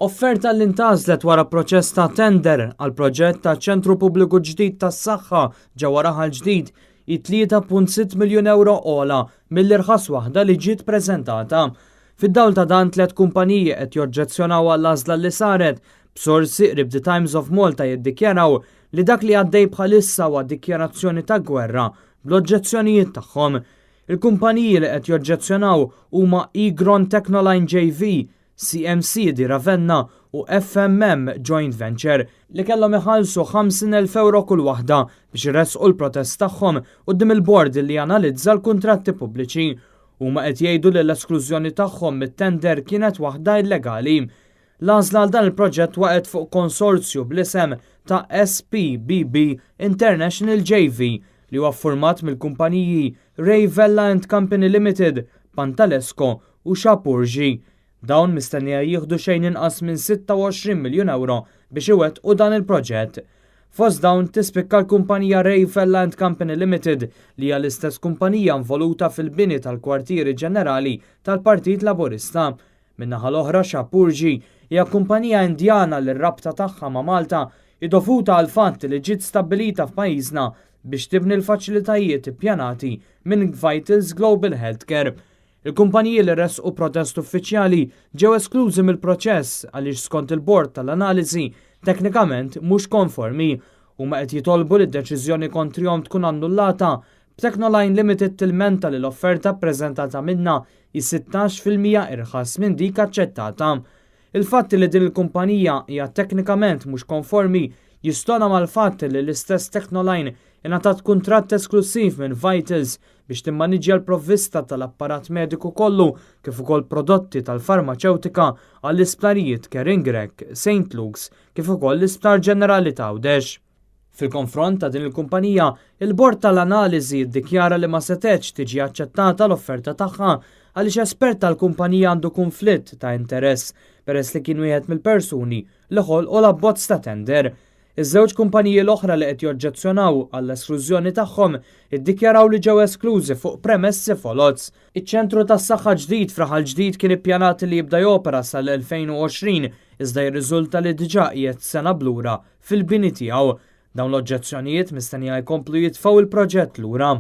Offerta li ntgħażlet wara proċess ta' tender għal proġett ta' ċentru pubbliku ġdid tas-saħħa ġewwa Raħal Ġdid hi 3.6 miljun ewro ogħla mill-irħas waħda li ġiet preżentata. Fid-dawl ta' dan tliet kumpaniji qed joġġezzjonaw għall-għażla li saret, b'sorsi qrib The Times of Malta jiddikjaraw li dak li għaddej bħalissa huwa dikjarazzjoni ta' gwerra bl-oġġezzjonijiet tagħhom. Il-kumpaniji li qed joġġezzjonaw huma Egron Technoline JV, CMC di Ravenna u FMM Joint Venture li kellhom iħallsu 50,000 ewro kull waħda biex iressqu l-protest tagħhom quddiem il-bord li janalizza l-kuntratti pubbliċi. Huma qed jgħidu li l-esklużjoni tagħhom mit-tender kienet waħda illegali. L-għażla għal dan il-proġett waqgħet fuq konsorzju bl-isem ta' SPBB International JV li huwa ffurmat mill-kumpaniji Ray Vella and Company Limited, Pantalesco u Shapoorji. Dawn mistennija jieħdu xejn inqas minn 26 miljun ewro biex iwettqu dan il-proġett. Fost dawn tispikka l-kumpanija Ray Vella and Company Limited li hija l-istess kumpanija involuta fil-bini tal-kwartieri ġenerali tal-Partit Laburista. Min-naħa l-oħra Shapoorji hija kumpanija Indjana li r-rabta tagħha ma' Malta hi dovuta għall-fatt li ġiet stabbilita f'pajjiżna biex tibni l-faċilitajiet ippjanati minn Vitals Global Healthcare. Il-kumpaniji li resqu protest uffiċjali ġew esklużi mill-proċess għaliex skont il-bord tal-analiżi teknikament mhux konformi. Huma qed jitolbu li d-deċiżjoni kontrihom tkun annullata b'Technoline Limited tilmenta li l-offerta ppreżentata minnha hi 16% irħas minn dik aċċettata. Il-fatt li din il-kumpanija hija teknikament mhux konformi jistona mal-fatt li l-istess Technoline ingħatat kuntratt esklussiv minn Vitals biex timmaniġġja l-provvista tal-apparat mediku kollu kif ukoll prodotti tal-farmaċewtika għall-isptarijiet Caring Grech, St. Luke's kif ukoll l-Isptar Ġenerali ta' Għawdex. Fil-konfront ta' din il-kumpanija, il-bord tal-analiżi ddikjara li ma setgħetx tiġi aċċettata l-offerta tagħha għaliex espert tal-kumpanija għandu kunflitt ta' interess peress li kien wieħed mill-persuni li ħolqu l-abbozz ta' tender. Iż-żewġ kumpaniji l-oħra li qed joġġezzjonaw għall-esklużjoni tagħhom iddikjaraw li ġew esklużi fuq premessi foloz. Iċ-ċentru tas-saħħa ġdid f'Raħal Ġdid kien ippjanat li jibda jopera sal-2020 iżda jirriżulta li diġà qiegħed sena b'lura fil-bini tiegħu. Dawn l-oġġezzjonijiet mistennija jkomplu jitfgħu il-proġett lura.